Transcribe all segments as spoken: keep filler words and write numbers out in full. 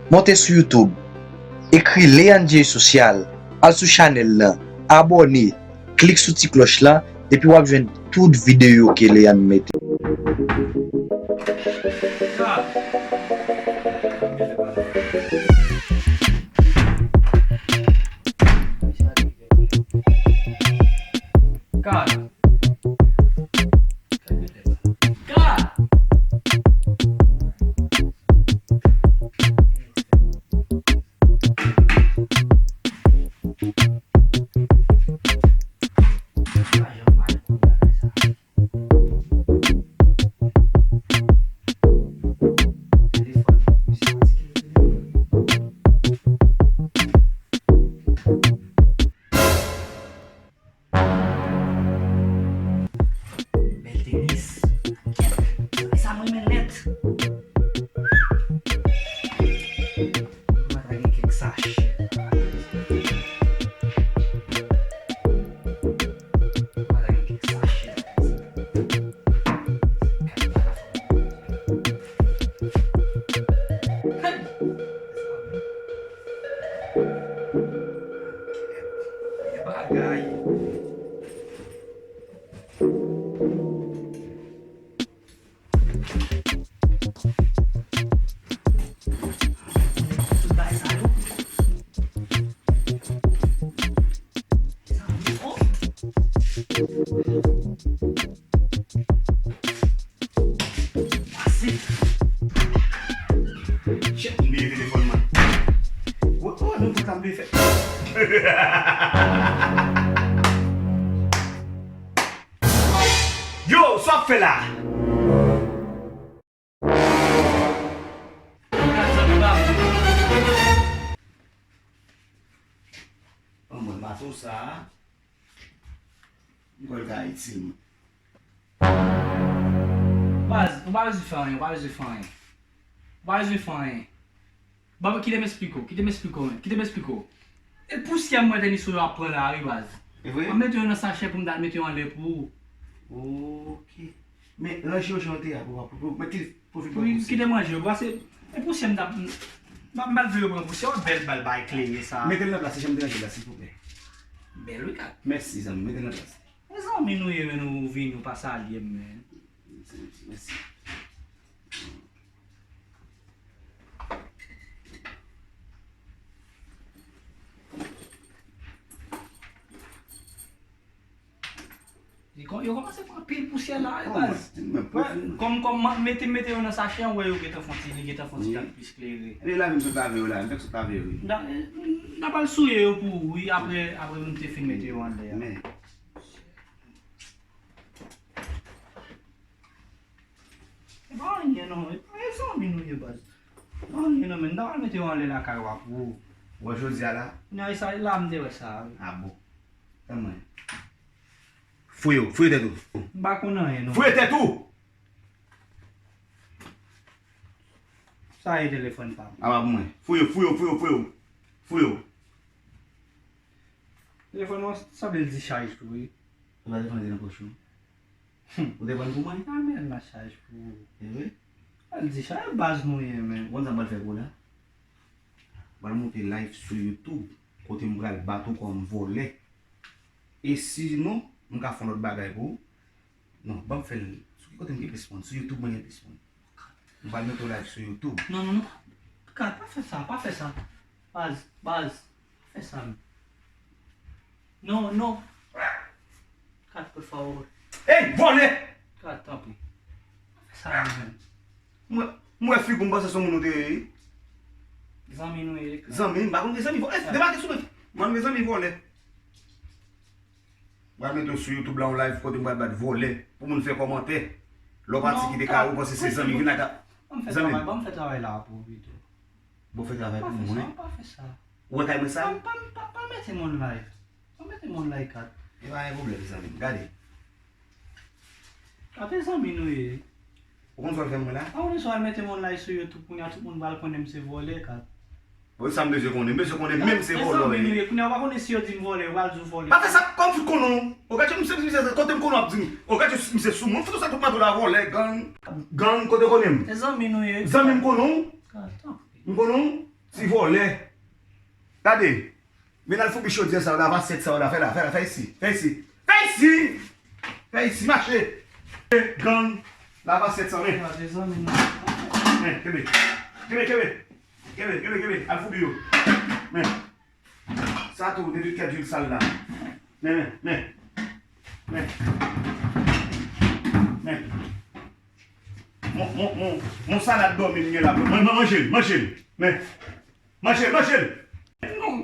Monte sou YouTube, ekri Leandre Social, al sou chanèl lan, abòne, klik sou ti klòch lan, epi w ap jwenn tout videyo ke Leandre mete. Bèl tenis. Kèt. E sa m renmen nèt. Mwen ta gen kèk sachè. Mwen ta gen kèk sachè. Hey! Bagay. Tout bagay sa yo. Mezanmi, oh. Pase. Shit, m bliye telefòn mwen. Wè, wè, nou tout la m bliye fè. Yo, sa w ap fè la? Ban mwen bato sa. M kwè l ka itil mwen. Baz, ou pa bezwen fè anyen, ou pa bezwen fè anyen. Ou pa bezwen fè anyen. Ban mwen, kite m esplike w, kite m esplike w, men, kite m esplike w. E pousyè m wè tenis ou yo ap pran la, wi, baz. E vre? Mwen mete yo nan sachè pou m ta al mete yo anlè pou ou. Ok. Men ranje yo jan w te a pou w pa, pou, pou, mete, pwofit bò. Wi, kite m ranje yo, paske e pousyè m t ap, m ap, m ap vle yo pran pousyè, yon bèl bal bay klere sa. Mete l nan plas li, jan m te ranje l la, silvouplè. Bèl, wi, kat. Mèsi, zanmi, mete l nan plas li. Mezanmi, nou ye, men nou vini, nou pa salye m, men. Mèsi. Yo kò-, yo kòmanse pran anpil pousyè la, wi, baz. Kòm, kòm m mete, mete yo nan sachè, ou wè yo gentan fon ti, li gentan fon ti jan plis klere. Ebyen, la, m sot lave yo la, m fèk sot lave yo, wi. N a, n a pral souye yo pou ou, wi, apre, apre nou te fin mete yo anndan an. Men. E pa anyen non, e pa zanmi nou ye, baz. E pa anyen non, men n ta pral mete yo anlè lakay ou a pou ou. Ou wè jodi a la? Nan, e sa, e la m te wè sa, wi. A bon. Tanmen. Fouye w, fouye tèt ou. M pa konn anyen non. Fouye tèt ou! Sa e telefòn pa m. A pa pou mwen. Fouye w, fouye w, fouye w, fouye w. Fouye w. Telefòn nan sanble l dichaj tou, wi. Ou pa telefòn te nan pòch ou? Hmm. Ou te pran l pou mwen? A men l nan chaj pou ou. E vre? Al di sa, e baz nou ye, men. Ou konn sa m pral fè pou ou la? M pral monte live sou YouTube, kote m pral bat ou kòm vòlè. E sinon, m ka fè yon lòt bagay pou ou. Non, ban m fè l. Sou ki kote m gen plis moun? Sou YouTube mwen gen plis moun. M pral mete w live sou YouTube. Non, non, non. Kat, pa fè sa, pa fè sa. Baz, baz, pa fè sa, men. Non, non. Kat, por favor. Ey, vòlè! Kat, tanpri. Pa fè sa, men. Mwen, mwen figi w, m panse se yon moun ou te ye. Zanmi nou ye, Kat. Zanmi, m pa konn gen zanmi vòlè. Ey, debake sou mwen. Mwen, gen zanmi vòlè. Mwen mete w sou YouTube la, yon live kote m pral bat vòlè pou moun fè kòmantè. Lè w pati kite kay ou, panse se zanmi vin ak zanmi. Ban m fè travay, ban m fè travay la pou ou pito. Bon, fè travay pou mwen. Pa fè sa, pa fè sa. Ou wè kay mwen sa? Pa, pa, pa, pa mete m on live. Pa mete m on live, Kat. E pa gen pwoblèm, zanmi m. Gade. Kat, e zanmi nou ye. Ou konn sa w al fè mwen la? A, ou konn sa w al mete m on live sou YouTube, kounye a tout moun pral konnen m se vòlè, Kat. Bon, sa m bezwen konnen? M bezwen konnen menm se vòlè w ye. Zanmi nou ye, kounye a ou pa konnen si yo di m vòlè, yo pral di w vòlè. Pa fè sa, kòm fout konnen w. Ou gade misye, misye, kote m konnen w ap di m. Ou gade misye sou moun, foto sa tout mato la vòlè, gang, gang, kote konnen m? Se zanmi nou ye. Zanmi m konnen w? Kat, tanpri. M konnen w? Ti vòlè. Gade. Vin al foubi chodyè sa yo, lavasyèt sa yo la, fè la, fè la, fè isi, fè isi. Fè isi! Fè isi, mache! Gang, lavasyèt sa yo, men. Men, kenbe. Kenbe, kenbe. Kenbe, kenbe, kenbe. Al foubi yo. Men. Sa tou, depi kèt jil sal la. Men, men, men. Men. Men. Mon, mon, mon, mon salad dòmi m gen la. Mwen, mwen, manje l, manje l. Men. Manje l, manje l. Non.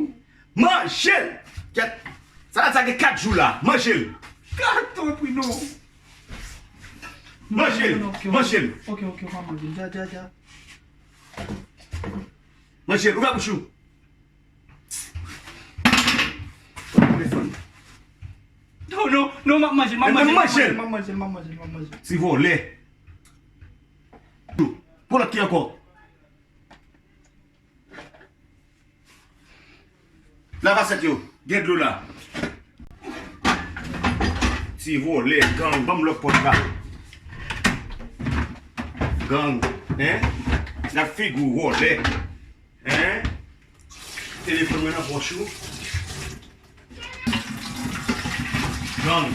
Manje l. Kèt. Salad sa gen kat jou la. Manje l. Gad tanpri non. Manje l. Non, non, ok, ok. Manje l. Ok, ok, w pa manje l. Dja, dja, dja. Manje l. Ouvè bouch ou. Telefòn. Non, non, non, m ap manje, m ap manje, m ap manje, m ap manje, m ap manje, m ap manje. Ti vòlè. Pou lòt ki ankò? Lavasyèt yo, gen dlo la. Ti vòlè, gang, ban m lòk pòt la. Gang, en? Gad figi w, vòlè. En? Telefòn mwen nan pòch ou. Gang.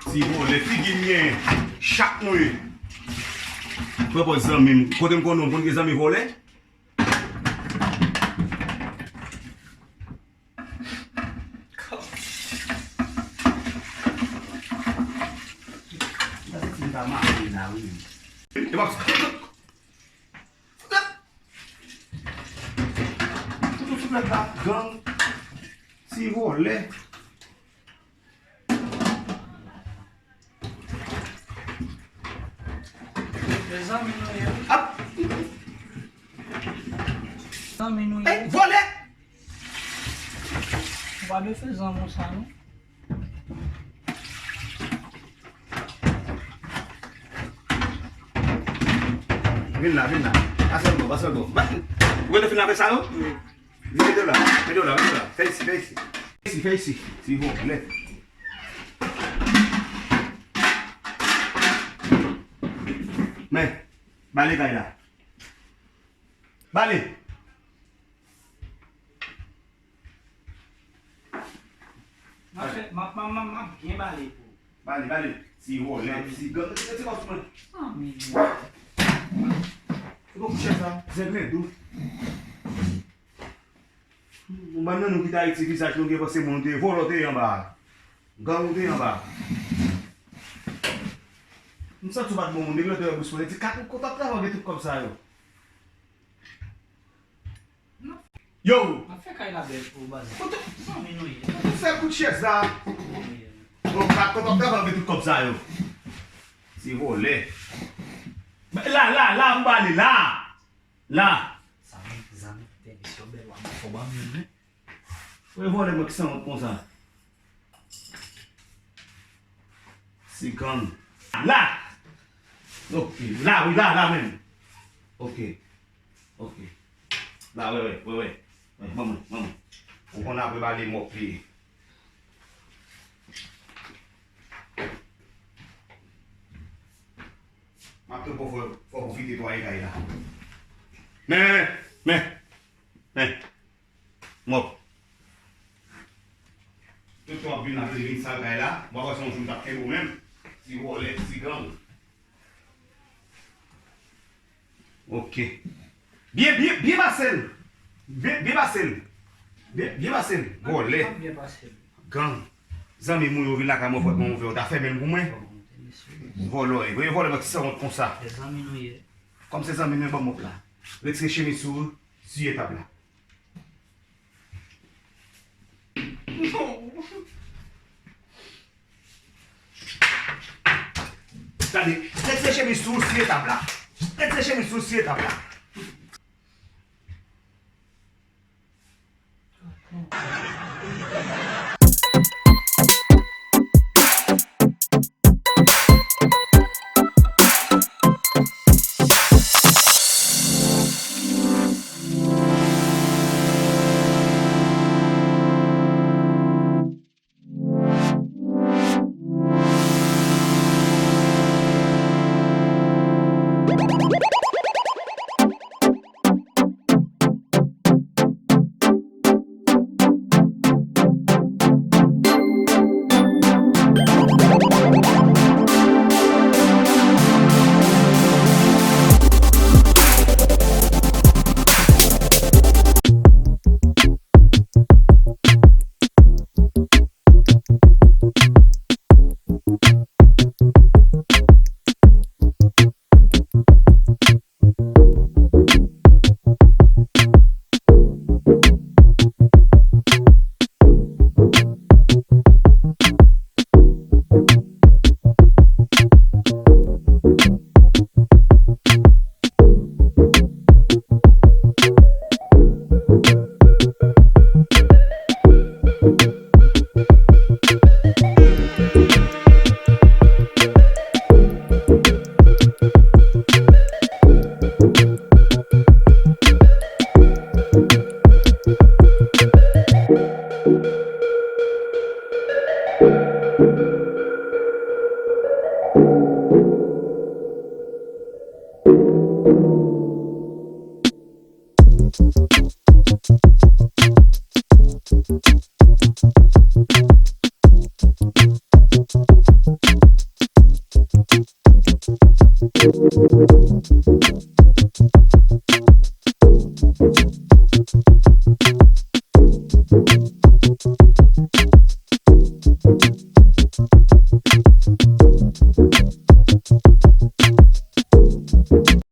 Ti vòlè, figi m gen chat nou ye. Pran pòz zanmi m. Kote m konnen w konn gen zanmi vòlè? Gade ti m ta mache la, wi. E pa Tout souplèt la, gang, ti vòlè. Mezanmi nou ye. Ap. Zanmi nou ye. Ey, vòlè! Ou pa dwe fè zanmi w sa non. Vin la, vin la. Pase l bò, pase l bò. Ou genlè fin avèk sa yo? Vin mete w la, mete w la, mete w la. Fè isi, fè isi. Fè isi, fè isi. Ti vòlè. Men, bale kay la. Bale. M ap fè, m ap, m ap, m ap, m ap byen bale pou ou. Bale, bale. Ti vòlè, ti gang. Ti, ti kòs mwen. Zanmi. Se bon pou chèf la. Zenglen dou. Yon bann nan nou kite Ayiti, vizaj nou gen panse moun te vòlò te ye anba. Gang ou te ye anba. M santi w pa t bon moun, depi lè w te wè bous mwen, ti kat ou kontan travay gen tout kòb sa yo. Yo! N ap fè kay la bèl pou ou, baz. Kote zanmi nou ye? Kote sèl kout chèz la? Zanmi nou ye. Bon, pa kontan travay gen tout kòb sa yo. Ti vòlè. La, la, la, m pale la. La. Zanmi, zanmi, tèmisyon bèl, w ap fò ban m youn, wi. Ou e vòlè mwen ki sanwont konsa. Sigann. La! Ok. La, wi, la, la menm. Ok. Ok. La, wè, wè, wè, wè. Wè, manman, manman. Ou konn apre bale mòp li ye. M ap tou fò, fò pwofite twaye kay la. Men, men, men. Mòp. Tout tan w ap vin la, vin sal kay la. M pa kwè se yon jou m t ap kenbe w menm. Ti vòlè, ti gang. Ok. Byen, byen, byen pase l. Byen, byen pase l. Byen, byen pase l. Vòlè. Byen pase l. Gang. Zanmi m ou yo vin lakay mwen, fòt mwen ouvè, ou ta fèmen l pou mwen. Vòlò, e. Vòlè, vòlè, mwen ki sanwont konsa. Se zanmi nou ye. Kòm se zanmi nou, ban m mòp la. Retire chemiz sou, sou etab la. Non. Gade, retire chemiz sou, sou etab la. Retire chemiz sou, sou etab la.